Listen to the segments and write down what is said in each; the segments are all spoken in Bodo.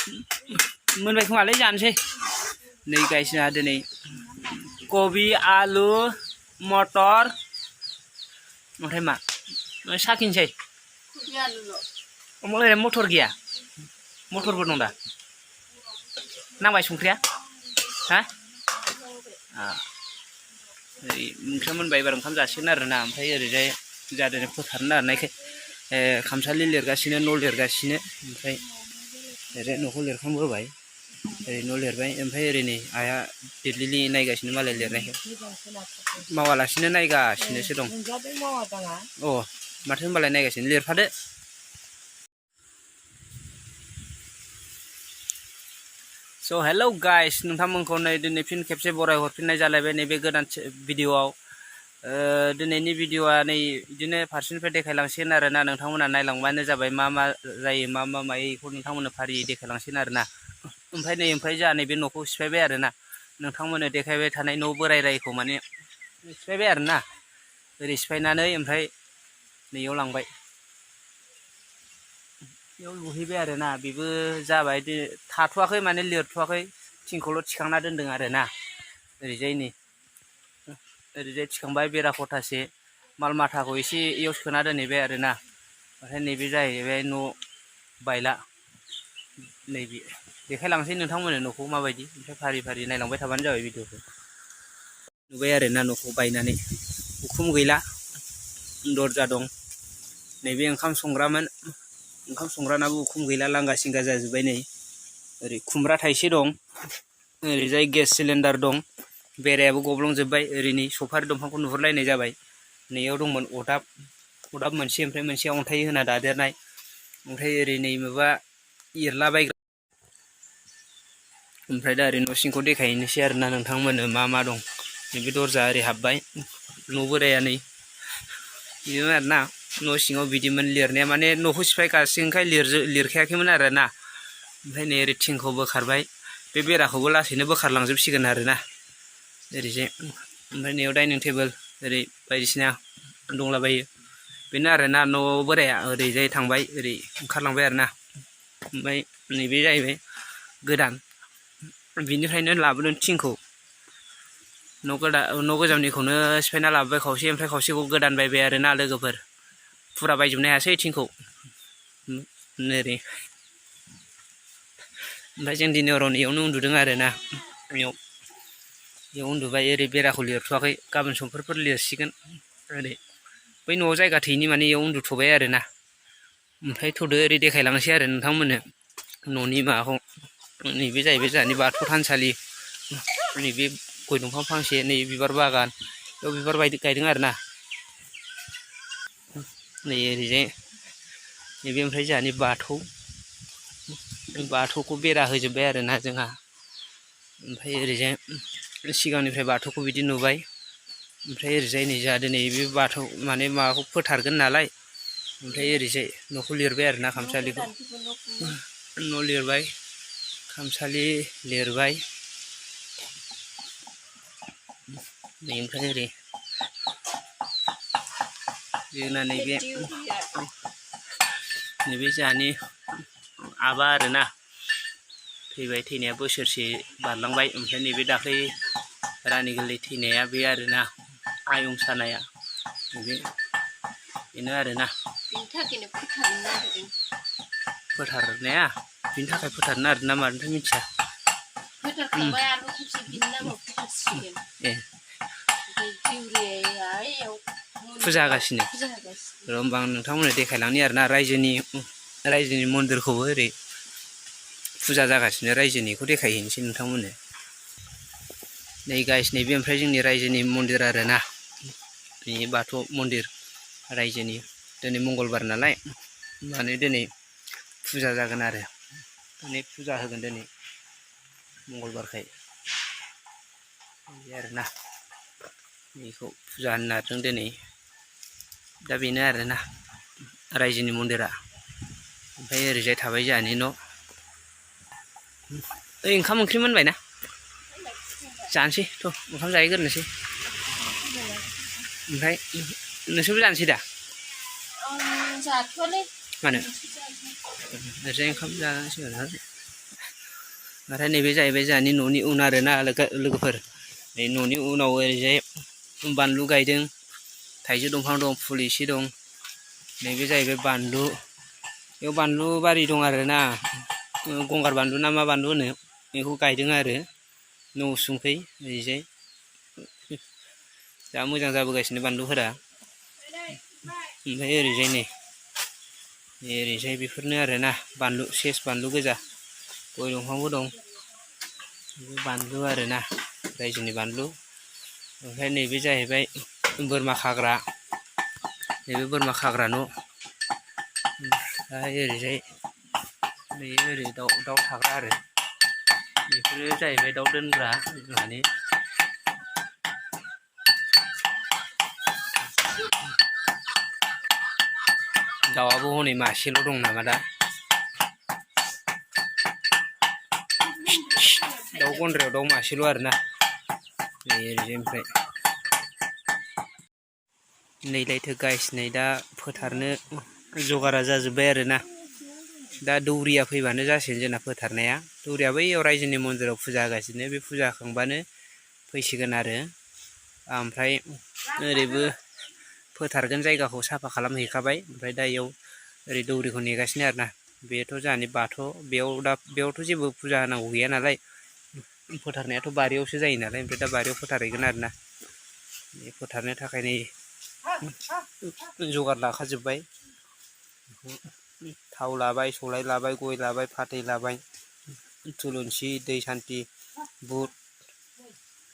मोनबाय खोमालै जानोसै नै गाइस जोंहा दिनै कबि आलु मटर ओमफ्राय मा साखिनोसै ओमफ्राय मटर गैया मटरबो दं दा नांबाय संख्रिया हा ओंख्रिया मोनबाय एबार ओंखाम जासिगोन आरोना ओमफ्राय ओरैजाय जादों फोथारनो नारनायखाय खामसालि लिरगासिनो न' लिरगासिनो ओमफ्राय ओरै न'खौ लिरखांबोबाय ओरै न' लिरबाय ओमफ्राय ओरै नै आइया दिल्ली नायगासिनो मालाय लिरनायखौ मावालासिनो नायगासिनोसो दं अ माथो होनबालाय नायगासिनो लिरफादो स' हेलौ गाइस नोंथांमोनखौ नै दिनै फिन खेबसे बराय हरफिननाय जालायबाय नैबे गोदान भिडिअ'आव दिनैनि भिडिअ'आ नै बिदिनो फारसेनिफ्राय देखायलांसिगोन आरोना नोंथांमोना नायलांबानो जाबाय मा मा जायो मा मा मायो बेखौ नोंथांमोननो फारियै देखायलांसिगोन आरोना ओमफ्राय जोंहा नैबे न'खौ सिफायबाय आरोना नोंथांमोननो देखायबाय थानाय न' बोरायखौ माने सिफायबाय आरोना ओरै सिफायनानै ओमफ्राय नैयाव लांबाय बेयाव लुहैबाय आरोना बेबो जाबाय थाथ'वाखै माने लिरथ'वाखै थिंखौल' थिखांना दोनदों आरोना ओरैजाय नै ओरैजाय थिखांबाय बेरा खथासे माल माथाखौ एसे इयाव सोना दोनहैबाय आरोना ओमफ्राय नैबे जाहैबाय न' बायला नैबे देखायलांसै नोंथांमोननो न'खौ माबायदि ओमफ्राय फारि फारि नायलांबाय थाबानो जाबाय भिडिअखौ नुबाय आरोना न'खौ बायनानै उखुम गैला दरजा दं नैबे ओंखाम संग्रामोन ओंखाम संग्रानाबो उखुम गैला लांगा सिंगा जाजोब्बाय नै ओरै खुमब्रा थाइसे दं ओरैजाय गेस सिलिन्डार दं बेरायाबो गब्लंजोब्बाय ओरै नै सफारि दंफांखौ नुहुरलायनाय जाबाय नैयाव दंमोन अदाब मोनसे ओमफ्राय मोनसे अन्थाइ होना दादेरनाय ओमफ्राय ओरै नै माबा एरलाबायग्रा ओमफ्राय दा ओरै न' सिंखौ देखायनोसै आरोना नोंथांमोननो मा मा दं नैबे दरजा ओरै हाबबाय न' बोराया नै बिदिनो आरोना न' सिङाव बिदिमोन लिरनाया माने न'खौ सिफायगासिनोखाय लिरखायाखैमोन आरोना ओमफ्राय नै ओरै थिंखौ बोखारबाय बे बेराखौबो लासैनो बोखारलांजोबसिगोन आरोना ओरैजाय ओमफ्राय नैयाव डाइनिं टेबोल ओरै बायदिसिना दंलाबायो बेनो आरोना न' बोराया ओरैजाय थांबाय ओरै ओंखारलांबाय आरोना ओमफ्राय नैबे जाहैबाय गोदान बिनिफ्रायनो लाबोदों थिंखौ न' गोजामनिखौनो सिफायना लाबोबाय खावसे ओमफ्राय खावसेखौ गोदान बायबाय आरोना लोगोफोर फुरा बायजोबनो हायासै थिंखौ ओरै ओमफ्राय जों दिनै हराव इयावनो उन्दुदों आरोना बेयाव उन्दुबाय ओरै बेराखौ लिरथ'वाखै गाबोन समफोर लिरसिगोन ओरै बै न'आव जायगा थैनि माने इयाव उन्दुथ'बाय आरोना ओमफ्राय थ'दो ओरै देखायलांनोसै आरो नोंथांमोननो न'नि माबाखौ नैबे जाहैबाय जोंहानि बाथौ थानसालि नैबे गय दंफां फांसे नै बिबार बागान बेयाव बिबार गायदों आरोना नै ओरैजाय नैबे ओमफ्राय जोंहानि बाथौखौ बेरा होजोब्बाय आरोना जोंहा ओमफ्राय ओरैजाय सिगांनिफ्राय बाथौखौ बिदि नुबाय ओमफ्राय ओरैजाय नै जोंहा दिनै बे बाथौ माने माबाखौ फोथारगोन नालाय ओमफ्राय ओरैजाय न'खौ लिरबाय आरोना खामसालिखौ न' लिरबाय खामसालि लिरबाय नै ओमफ्राय ओरै जोंना नैबे जोंहानि आबा आरोना थैबाय थैनाया बोसोरसे बारलांबाय ओमफ्राय नैबे दाख्लै रानि गोरलै थैनाया बे आरोना आयं सानाया बेनो आरोना फोथारनाया बिनि थाखाय फोथारनो आरोना मानोथो मिथिया ए फुजा होगासिनो होमबा आं नोंथांमोननो देखायलांनि आरोना रायजोनि मन्दिरखौबो ओरै फुजा जागासिनो रायजोनिखौ देखायहैनोसै नोंथांमोननो नै गाइस नैबे ओमफ्राय जोंनि रायजोनि मन्दिर आरोना बे बाथौ मन्दिर रायजोनि दिनै मंगलबार नालाय माने दिनै फुजा जागोन आरो माने फुजा होगोन दिनै मंगलबारखाय बिदि आरोना बेखौ फुजा होनो नागिरदों दिनै दा बेनो आरोना रायजोनि मन्दिरा ओमफ्राय ओरैजाय थाबाय जोंहानि न' ओंखाम ओंख्रि मोनबाय ना जानोसै थ' ओंखाम जाहैग्रोनोसै ओमफ्राय नोंसोरबो जानोसै दा मानो ओरैजाय ओंखाम जानांसिगोन नाथाय नैबे जाहैबाय जोंहानि न'नि उन आरोना लोगोफोर नै न'नि उनाव ओरैजाय बानलु गायदों थाइजौ दंफां दं फुल एसे दं नैबे जाहैबाय बानलु बेयाव बानलु बारि दं आरोना गंगार बानलु ना मा बानलु होनो बेखौ गायदों आरो न' उसुंखै ओरैजाय दा मोजां जाबोगासिनो बानलुफोरा ओमफ्राय ओरैजाय नै ओरैजाय बेफोरनो आरोना बानलु सेस बानलु गोजा गय दंफांबो दं बानलु आरोना रायजोनि बानलु ओमफ्राय नैबे जाहैबाय बोरमा खाग्रा नैबे बोरमा खाग्रा न' ओमफ्राय ओरैजाय नै ओरै दाउ थाग्रा आरो बेफोरो जाहैबाय दाउ दोनग्रा जोंहानि दाउआबो हनै मासेल' दं नामा दा दाउ गन्द्रायाव दाउ मासेल' आरोना ओरैजाय ओमफ्राय नैलायथो गाइस नै दा फोथारनो जगारा जाजोब्बाय आरोना दा दौरिया फैबानो जासिगोन जोंना फोथारनाया दौरिया बैयाव रायजोनि मन्दिराव फुजा होगासिनो बे फुजा होखांबानो फैसिगोन आरो ओमफ्राय ओरैबो फोथारगोन जायगाखौ साफा खालामहैखाबाय ओमफ्राय दा इयाव ओरै दौरिखौ नेगासिनो आरोना बेथ' जोंहानि बाथौ बेयावथ' जेबो फुजा होनांगौ गैया नालाय फोथारनायाथ' बारियावसो जायो नालाय ओमफ्राय दा बारियाव फोथारहैगोन आरोना बे फोथारनो थाखाय नै जगार लाखाजोब्बाय थाव लाबाय सलाय लाबाय गय लाबाय फाथै लाबाय थुलुंसि दै सान्थि बुट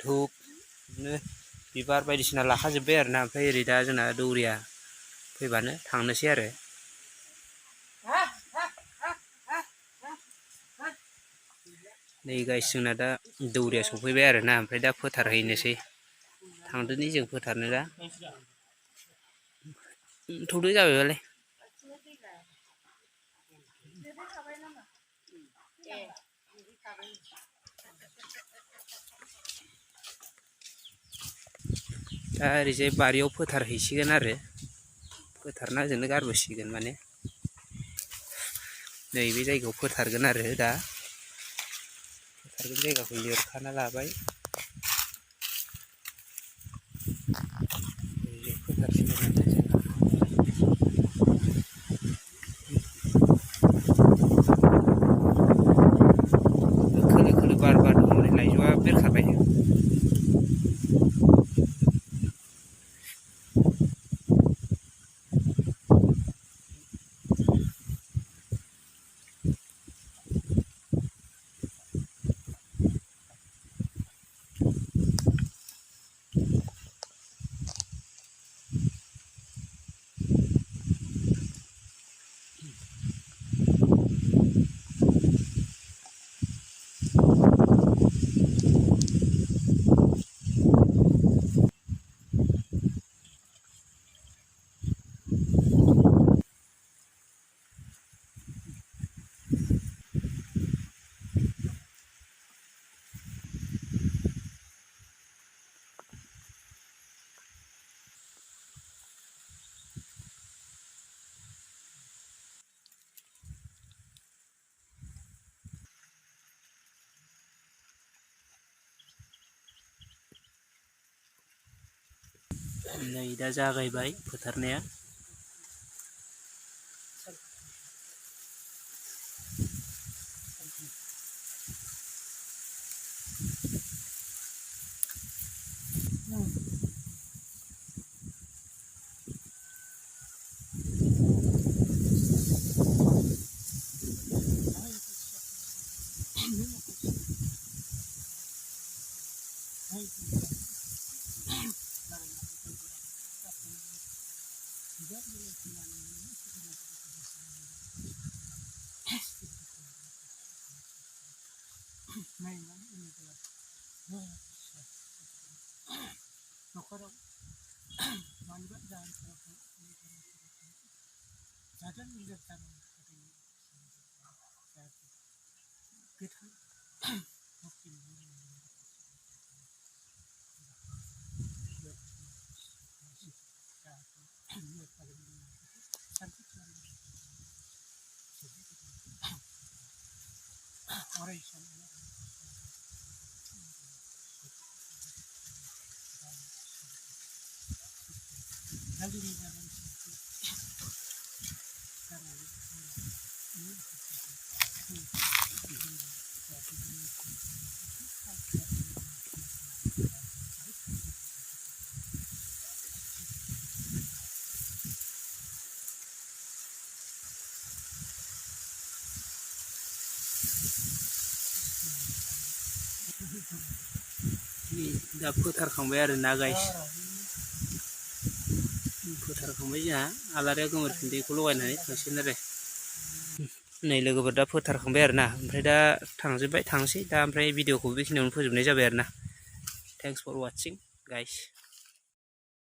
धुप बिबार बायदिसिना लाखाजोब्बाय आरोना ओमफ्राय ओरै दा जोंना दौरिया फैबानो थांनोसै आरो नै गाइस जोंना दा दौरिया सफैबाय आरोना ओमफ्राय दा फोथारहैनोसै थांदोनि जों फोथारनो दा थौदो जाबायबालाय दा ओरैजाय बारियाव फोथारहैसिगोन आरो फोथारना ओजोंनो गारबोसिगोन माने नैबे जायगायाव फोथारगोन आरो दा फोथारगोन जायगाखौ लिरखाना लाबाय खोलो खोलो बार बारदों हनै लाइजौआ बेरखाबाय नै दा जागायबाय फोथारनाया นี่दा फोथारखांबाय आरो ना गाइस फोथारखांबाय जोंहा आलारिया गोमोरफिन्दैखौ लगायनानै थांसिगोन आरो नै लोगोफोर दा फोथारखांबाय आरो ना ओमफ्राय दा थांसै दा ओमफ्राय भिडिअखौ बेखिनियावनो फोजोबनाय जाबाय आरो ना थेंक्स फर वाचिं गाइस